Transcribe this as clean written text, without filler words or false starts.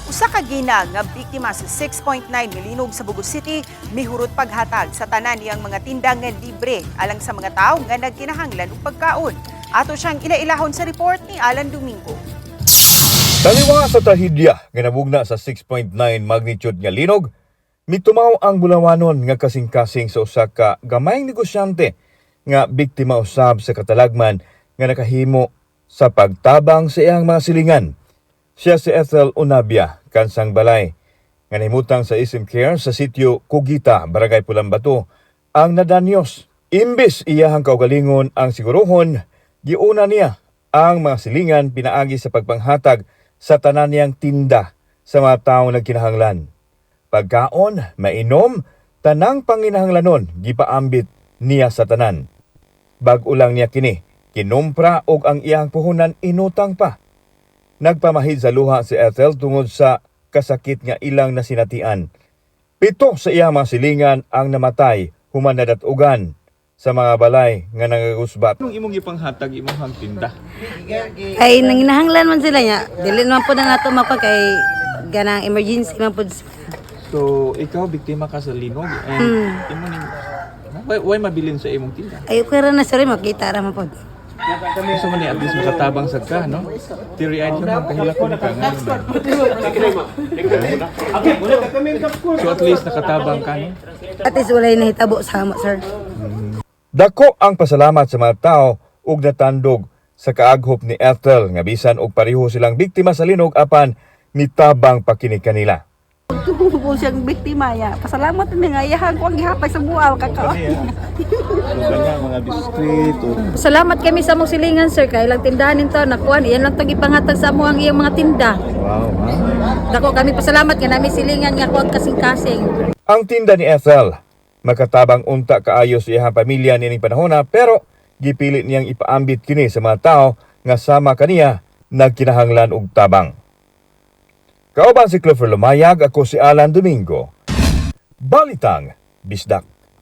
Usa ka ginang nga biktima sa 6.9 nga linog sa Bogo City mihurot paghatag sa tanan niyang mga tinda nga libre alang sa mga tawo nga nagkinahanglan og pagkaon. Ato siyang ilailahon sa report ni Alan Domingo. Taliwa sa trahedya nga nabugna sa 6.9 magnitude nga linog, mitumaw ang Bulawanon nga kasing-kasing sa usa ka gamayng negosyante nga biktima usab sa katalagman nga nakahimo sa pagtabang sa iyang mga silingan. Siya si Ethel Unabia, kansang balay, nga nahimutang sa SM Care sa sitio Kugita, Barangay Pulambato, ang nadanyos. Imbis iyahang kaugalingon ang siguruhon, giuna niya ang mga silingan pinaagi sa pagpanghatag sa tanan niyang tinda sa mga taong nagkinahanglan. Pagkaon, mainom, tanang panginahanglanon gipaambit niya sa tanan. Bag-o lang niya kini, kinumpra og ang iyang puhunan inutang pa. Nagpamahid sa luha si Ethel tungod sa kasakit nga ilang nasinatian. 7 sa iyang mga silingan ang namatay human nadatugan sa mga balay nga nangagusbat. Anong imong gipanghatag imong tinda? Kay nanginahanglan man sila niya. Dili naman po na nato mapa kay ganang emergency man po sila. So, ikaw biktima ka sa linog and imo ning why mabilin sa imong tinda? Ay okay ra na sir, makita ra man po. So man ni at least makatabang sad ka, no? Teary-eyed ka man kahilak ko ni ka nga. So at least nakatabang ka, no? At least walay nahitabo sa amo, sir. Dako ang pasalamat sa mga tao ug natandog sa kaaghop ni Ethel nga bisan og pareho silang biktima sa linog apan mitabang pa kini kanila. Tubo siyang biktima ya. Pasalamat mi nga iyahan ko ang gihatag sa bual kaka. Mga biskwit o Salamat kami sa among silingan, sir, kay ilang tindahan nito nakuan iyan lang tong ipangatag sa amo ang iyang mga tinda. Wow, ha? Dako kami pasalamat nga nami silingan nga kuan kasing-kasing. Ang tinda ni Ethel makatabang unta kaayo sa iyang pamilya nining panahona pero gipilit niyang ipaambit kini sa mga tao nga sama kaniya nagkinahanglan og tabang. Kauban si Clifford Lumayag, ako si Alan Domingo. Balitang Bisdak.